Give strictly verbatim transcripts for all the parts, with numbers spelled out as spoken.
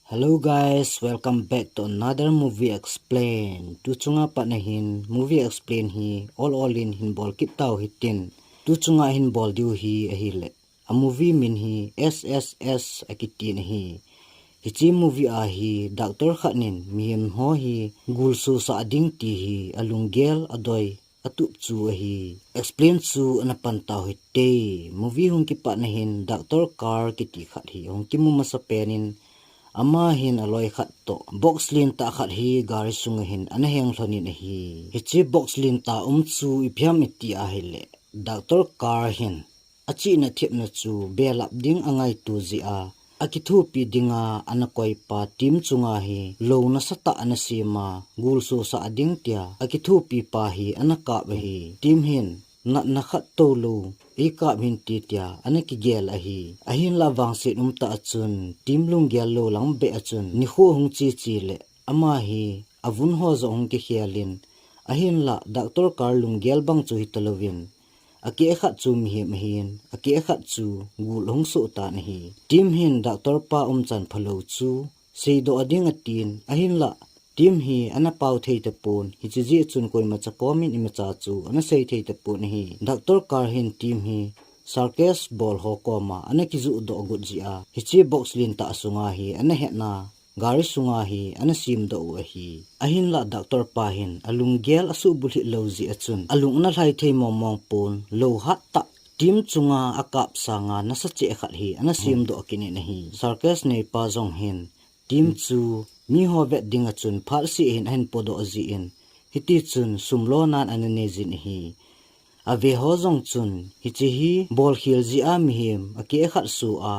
Hello guys, welcome back to another movie explain. Tu chunga pat na hin movie explain hi ol ol in hin bol kit tau hitin. Tu chunga hin bol diu hi ahile, a movie min hi S S S akitin ahi. Hiche movie a hi doctor khat nin mihem ho hi gul susah ding ti hi alunggel adoi atup chu ahi. Explain chu ana pan tau hite. Movie hung kipat na hin Doctor Carl kiti khat hi hung kimu masa pen in, ama hin aloi khat toh box lentah khat hi gari sunga hin ana heng lhon in ahi. Hiche box lentah um chu ipi ham iti ahile, Doctor Carl hin achihna thepna chu belap ding angaito jeh a, akithopi dinga ana koipa Tim chunga hi lou nasatah ana sema, gul susah ding tia akithopi pa hi ana kap ahi. Tim hin natna khat toulou eikap hinte tia ana kigel ahi. Ahinlah vangset umtah a chun Tim lunggel lou lang beh a chun nikho hung che che le ama hi avun ho jong hung kikhel in, ahinlah Doctor Carl lunggel bang chu hitalouvin, akeh khat chu mihem ahin, akeh khat chu gul ahung soh tan ahi. Tim hin doctor pa umchan phalou chu seidoh ding atin, ahinlah Tim hi ana pao thei tapon, hiche jeh chun koimacha komin imacha chu ana sei thei tapon ahi. Doctor Carl hin Tim hi circus bol ho koma ana kijuh doh got jeh a, hiche box lentah sunga hi ana hetna gari sunga hi ana semdoh u ahi. Ahinlah doctor pa hin alunggel asuh bulhit lou jeh a chun alung ana lhai thei mong mong pon, lou hattah Tim chunga akap sanga nasa cheh khat hi ana semdoh kit in ahi. Circus neipa jong hin Tim chu miho vet dinga chun phat seh hin ahin podoh jeh in, hitichun sum lonan ana nei jin ahi. Ave ho jong chun hiche hi bolkhel jeh a mihem akeh khat soh a,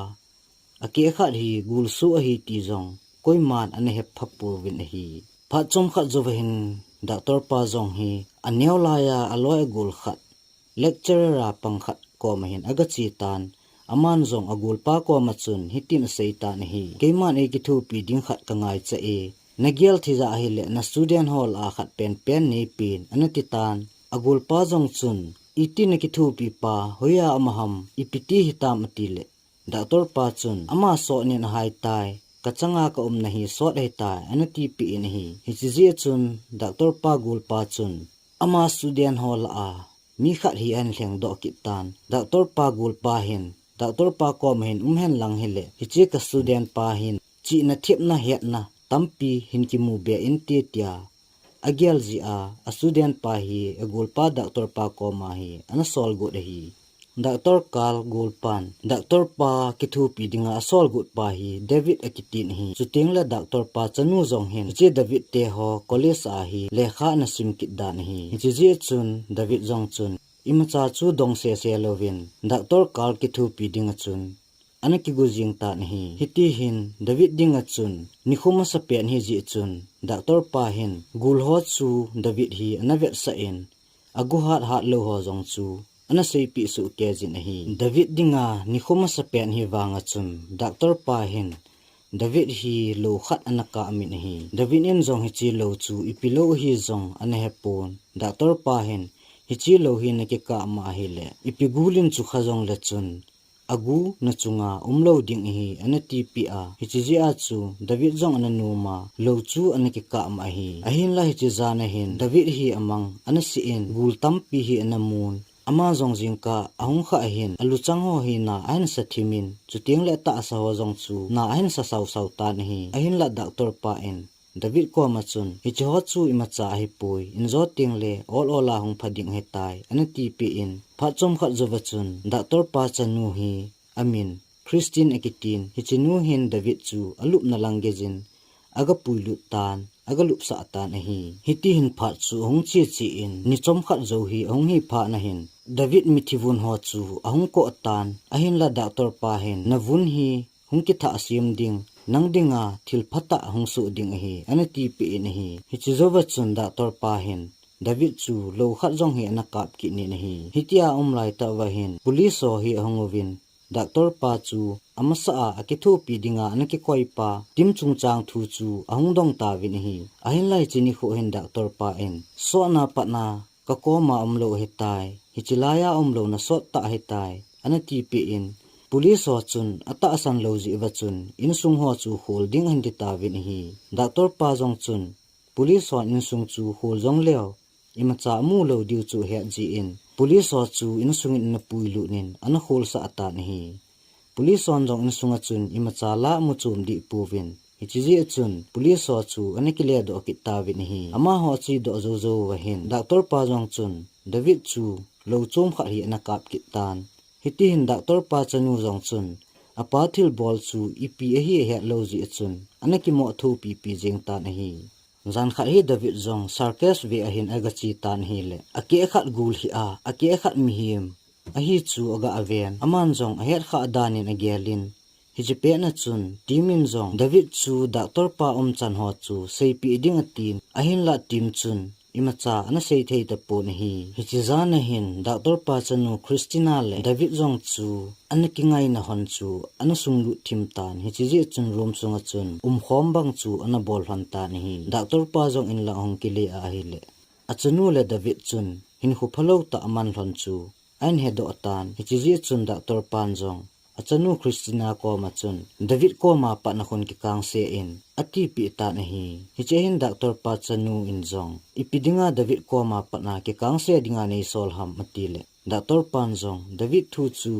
akeh khat hi gul soh ahi ti jong koiman ana hepha pouvin ahi. Phat chomkhat jouva hin doctor pa jong hi aneo laiya aloi agol khat, lecturer a pang khat koma hin agache tan, aman jong agolpa koma chun hitin asei tan ahi. Keiman eikithopi ding khat kangaicha e, nagel thei ja ahile na student ho lah a khat penpen neipen, anati tan. Agolpa jong chun, iti nakithopi pa, hoiya ama ham, ipi ti hitam atile, doctor pa chun, ama sot nin ahai tai, kachanga kaumna hi sot ahitai, anatipeh in ahi. Hiche jeh chun doctor pa golpa chun ama student ho lah a mi khat hi ahin lhengdoh kit tan. Doctor pa golpa hin doctor pa koma hin umhen lang hile, hiche ka student pa hin chihna thepna hetna tampi hin kimu be inte tia agel jeh a, a student pa hi agolpa doctor pa koma hi ana sol got ahi. Doctor Carl golpan doctor pa kithopi dinga asol got pa hi David akitin ahi. Chutengle doctor pa chanu jong hin hiche David teho college a hi lekha ana sim kit dan ahi. Hiche jeh chun David jong chun imacha chu dong sese louvin doctor Carl kithopi dinga chun ana kigo jing tan ahi. Hitihin David dinga chun nikho masapen ahijeh chun doctor pa hin gul ho chu David hi ana vetsah in, agu hat hat lou ho jong chu ana seipeh soh kei jin ahi. David dinga nikho masapen ahi vanga chun doctor pa hin David hi lou khat ana kap in ahi. David in jong hiche lou chu ipi lou ahi jong ana hepon. Doctor pa hin hiche lou hi nakikap ma ahile, ipi gulin chu kha jongle chun agu nachunga umlou ding ahi, anatipeh a. Hiche jeh a chu David jong ana noma, lou chu ana kikap ma ahi. Ahinlah hiche jana hin David hi amang ana sih in, gul tampi hi ana mun. Ama jong jingkah ahung khah ahin, aluchang ho hi na ahin sa thim in, chutengle atahsa ho jong chu na ahin sa sausau tan ahi. Ahinlah doctor pa in David koma chun, hiche ho chu imacha ahipoi, injo tengle ol ol a hung pha ding ahitai, anatipeh in, phat chomkhat jouva chun doctor pa chanu hi amin Christine akitin, hiche nu hin David chu alupna lang geijin aga puilut tan, aga lupsah tan ahi. Hitihin phat chu ahung che che in, ni chomkhat jou hi ahung hi phat na hin David mithi vun ho chu ahung koh tan, ahinlah doctor pa hin navun hi hung kithah sem ding, nang dinga thil phatah hung soh ding ahi, anatipeh in ahi. Hiche jouva chun doctor pa hin David chu lou khat jong hi ana kap kit in ahi. Hitia aum laitah uva hin police ho hi ahung uvin, doctor pa chu amasa a akithopi dinga ana kikoi pa Tim chungchang thu chu ahung dong tauvin ahi. Ahinlah hiche nikho hin doctor pa in sotna patna kakoma umlou ahitai, hiche laiya umlou nasot tah ahitai, anatipeh in, Police ho chun atahsan lou jeh uva chun insung ho chu khol ding ahin ti tauvin ahi. Doctor pa jong chun police hon insung chu khol jong leu, imacha amu lou diu chu ahet jeh in police ho chu insung in ana puilut in ana kholsah tan ahi. Police hon jong insunga chun imacha la amu chom deh pouvin, hiche jeh a chun police ho chu ana kile doh kit tauvin ahi. Amaho ache doh jou jou uva hin doctor pa jong chun David chu lou chom khat hi ana kap kit tan. Hiti hin doctor pa chanu jong chun apa thilbol chu ipi ahi ahet lou jeh a chun ana kimoh thopi pi jeng tan ahi. Jan khat hi David jong circus ve a hin aga che tan ahile, akeh khat gul hia, akeh khat mihem ahi chu aga ven. Aman jong ahet kha dan in agel in, hiche pet na chun team in jong David chu doctor pa umchan ho chu seipeh ding atin, ahinlah team chun imacha ana sei thei tapon ahi. Hiche jan a hin doctor pa chanu Christina le David jong chu ana kingaina hon chu ana sunglut thim tan. Hiche jeh chun room sunga chun umkhom bang chu ana bol lhon tan ahi. Doctor pa jong in lang ahung kile a ahile, achanu le David chun hinkho phalou tah aman lhon chu ahin hedoh tan. Hiche jeh chun doctor pan jong achanu Christina koma chun David koma pat na khun kikangse in atipeh tan ahi. Hiche hin doctor pa chanu in jong ipi dinga David koma pat na kikangse dinga neisol ham atile, doctor pan jong David thu chu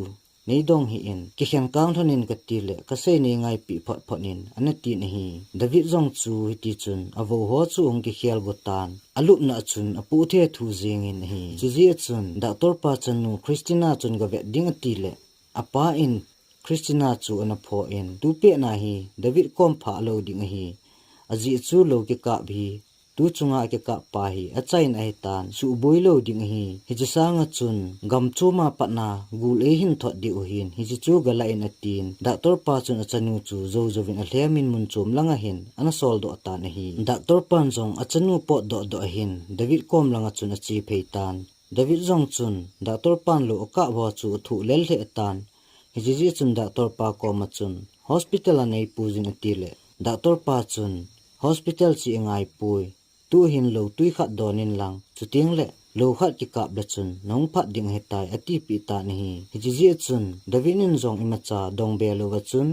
neidong hih in, kikhen kang lhon in kati le kasei neingaipeh phot phot in ana tin ahi. David jong chu hiti chun avou ho chu ahung kikhel got tan, alupna a chun apoh thethu jeng in ahi. Hiche jeh a chun doctor pa chanu Christina chun gavet ding ati le, apa in Christina chu ana phoh in, tupet na hi David kom phah lou ding ahi. Ajeh chu lou kikap hi, tu chunga akikap pa hi achaina ahitan, suhboi lou ding ahi. Hiche sanga chun gam chom a pat na gul eihin thot diu ahin, hiche chu galah in atin, doctor pa chun achanu chu jou jouvin alhem in mun chom langa hin ana soldoh tan ahi. Doctor pan jong achanu potdoh doh ahin David kom langa chun ache phei tan. David jong chun doctor pan lou akap ho chu athoh lel lheh tan. Hiche jeh chun doctor pa koma chun hospital a neipuijin ati le, doctor pa chun hospital che angaipoi, tu hin lou tui khat don in lang, chuteng le lou khat kikap le chun nahung phat ding ahitai atipeh tan ahi. Hiche jeh chun David in jong imacha dong be louva chun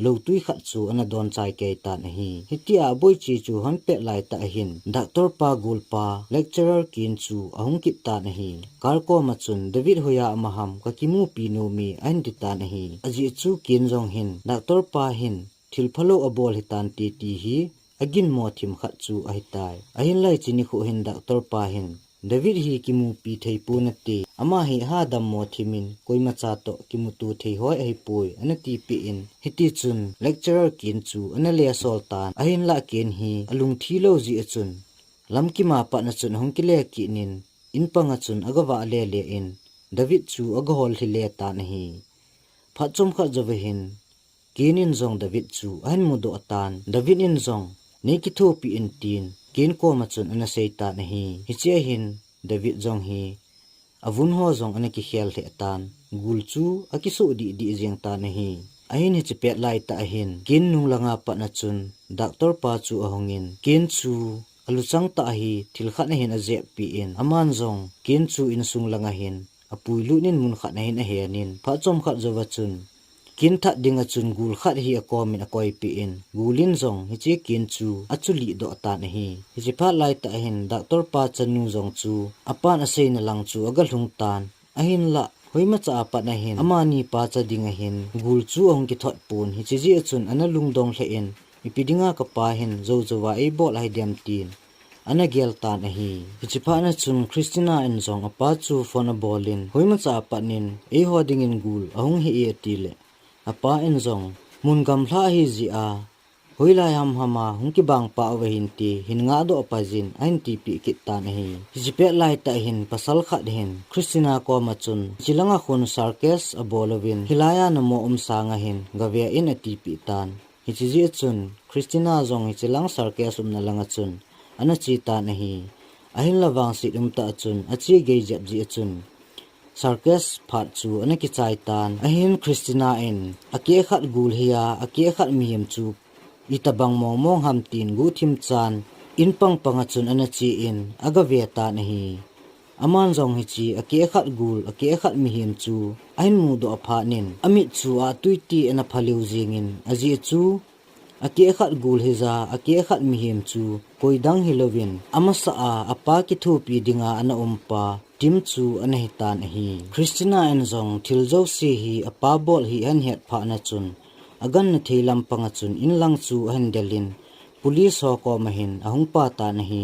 lou tui khat chu ana don chai kei tan ahi. Hitia aboi che chu hon pet lai tah ahin, doctor pa gul pa lecturer Ken chu ahung kit tan ahi. Car koma chun David hoiya ama ham kakimupi nom e ahin ti tan ahi. Ajeh chu Ken jong hin doctor pa hin thil phalou abol hitan ti ti hi aginmo thim khat chu ahitai. Ahinlah hiche nikho hin doctor pa hin David hi kimupi thei pon ati, ama hi aha dammo thim in koimacha toh kimuto thei hoi ahipoi ana tipeh in, hiti chun lecturer Ken chu ana lesol tan. Ahinlah Ken hi alungthi lou jeh a chun lamkim a pat na chun ahung kile kit in, in panga chun agavah lele in, David chu agahol lhi le tan ahi. Phat chomkhat jouva hin Ken in jong David chu ahin mudoh tan. David in jong, neikithopi in tin Ken koma chun ana sei tan ahi. Hiche a hin David jong hi avun ho jong ana kikhel lheh tan. Gul chu akisoh dih dih jeng tan ahi. Ahin hiche pet lai tah ahin Ken nung langa pat na chun doctor pa chu ahung in, Ken chu aluchang tah ahi, thil khat ahin ajep peh in, aman jong Ken chu insung langa hin apuilut in mun khat na hin ahen in, phat chomkhat jouva chun Ken that dinga chun gul khat hi akom in akoipeh in, gul in jong hiche Ken chu achulih doh tan ahi. Hiche phat lai tah ahin doctor pa chanu jong chu apan aseina lang chu agalhung tan. Ahinlah hoimacha a pat na hin amani pacha dinga hin gul chu ahung kithot pon, hiche jeh a chun ana lungdong lheh in, ipi dinga kapa hin jou jouva eibol ahi dem tin ana gel tan ahi. Hiche phat na chun Christina in jong apa chu phone abol in, hoimacha a pat in eiho dingin gul ahung hi e ati le, apa in jong, mun gamlha ahi jeh a, hoilai hamham a hung kibang pah uva hinte, hin ngahdoh pai jin ahin tipeh kit tan ahi. Hiche pet lai tah hin pasal khat hin Christina koma chun, hiche langa khun circus abol uvin, hilai a namo um sanga hin gave in atipeh tan. Hiche jeh a chun Christina jong hiche lang circus umna langa chun ana che tan ahi. Ahinlah vangset umtah a chun ache gei jep jeh a chun circus phat chu ana kichai tan. Ahin Christina in akeh khat gul hia, akeh khat mihem chu itobang mong mong ham tin guhthim chan in pang panga chun ana che in agave tan ahi. Aman jong hiche akeh khat gul, akeh khat mihem chu ahin mudoh phat in, amit chu atuiti ana phaleu jengin, ajeh chu akeh khat gul hija, akeh khat mihem chu koidang hilouvin, amasa a apa kithopi dinga ana umpa Tim chu ana hitan ahi. Christina in jong thil jouse hi apa bol hi ahin het phat na chun, aganna thei lampang a chun inlang chu ahin delin, police ho koma hin ahung patan ahi.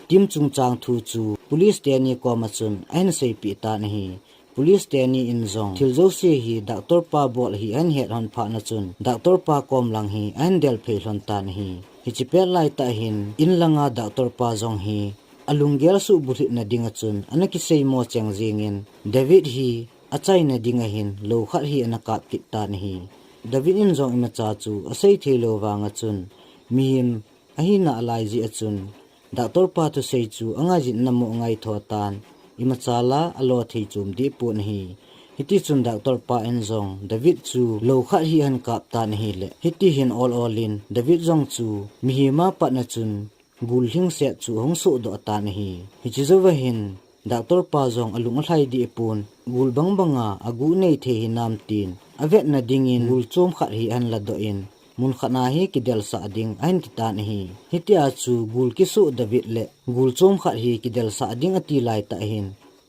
Tim chungchang thu chu police teni koma chun ahin seipeh tan ahi. Police teni in jong thil jouse hi doctor pa bol hi ahin het lhon phat na chun, doctor pa kom lang hi ahin del phei lhon tan ahi. Hiche pet laitah hin inlanga doctor pa jong hi alunggel suh bulhit na dinga chun ana kiseimo cheng jengin, David hi achaina dinga hin lou khat hi ana kap kit tan ahi. David in jong imacha chu asei thei lou vanga chun, mihem ahina alai jeh a chun, doctor pa thusei chu angaijin ana mo ngaitho tan, imacha la alo thei chom deh pon ahi. Hiti chun doctor pa in jong David chu lou khat hi ahin kap tan ahile, hiti hin ol ol in David jong chu mihem a pat na chun gul lhingset chu ahung sohdoh tan ahi. Hiche jouva hin doctor pa jong alung alhai deh pon, gul bang banga aguh nei thei hinam tin avetna dingin gul chom khat hi ahin ladoh in, mun khat na hi kidelsah ding ahin titan ahi. Hitia chu gul kisoh David le gul chom khat hi kidelsah ding ati laitah hin,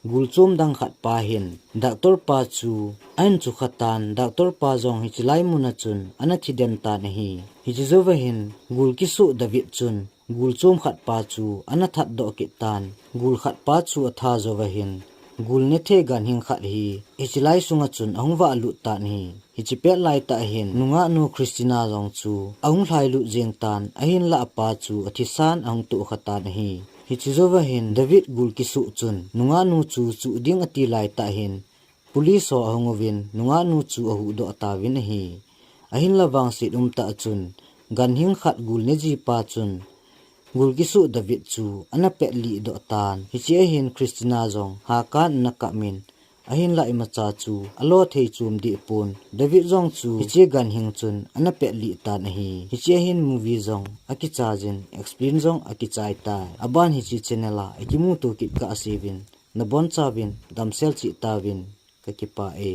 gul chom dang khat pa hin doctor pa chu ahin chukha tan, doctor pa jong hiche lai mun a chun ana thiden tan ahi. Hiche jouva hin gul kisoh David chun gul chom khat pa chu ana thatdoh kit tan, gul khat pa chu atha jouva hin gul nethei ganhing khat hi hiche lai sunga chun ahung valut tan ahi. Hiche pet laitah hin nungahnu Christina jong chu ahung lhailut jeng tan, ahinlah apa chu athisan ahung tohkha tan ahi. Hiche jouva hin David gul kisoh chun nungahnu chu chuh ding ati laitah hin police ho ahung uvin nungahnu chu ahuhdoh tauvin ahi. Ahinla vangset umtah chun ganhing khat gul neji pa chun gul kisoh David chu ana petlih doh tan. Hiche a hin Christina jong hakan ana kap in, ahinlah imacha chu alo thei chom deh pon, David jong chu hiche ganhing chun ana petlih tan ahi. Hiche a hin movie jong akichaijin, explain jong akichai tai. Aban hiche channel a ikimuto kit kah seuvin, nabonchauvin damsel cheh tauvin, kakipah e.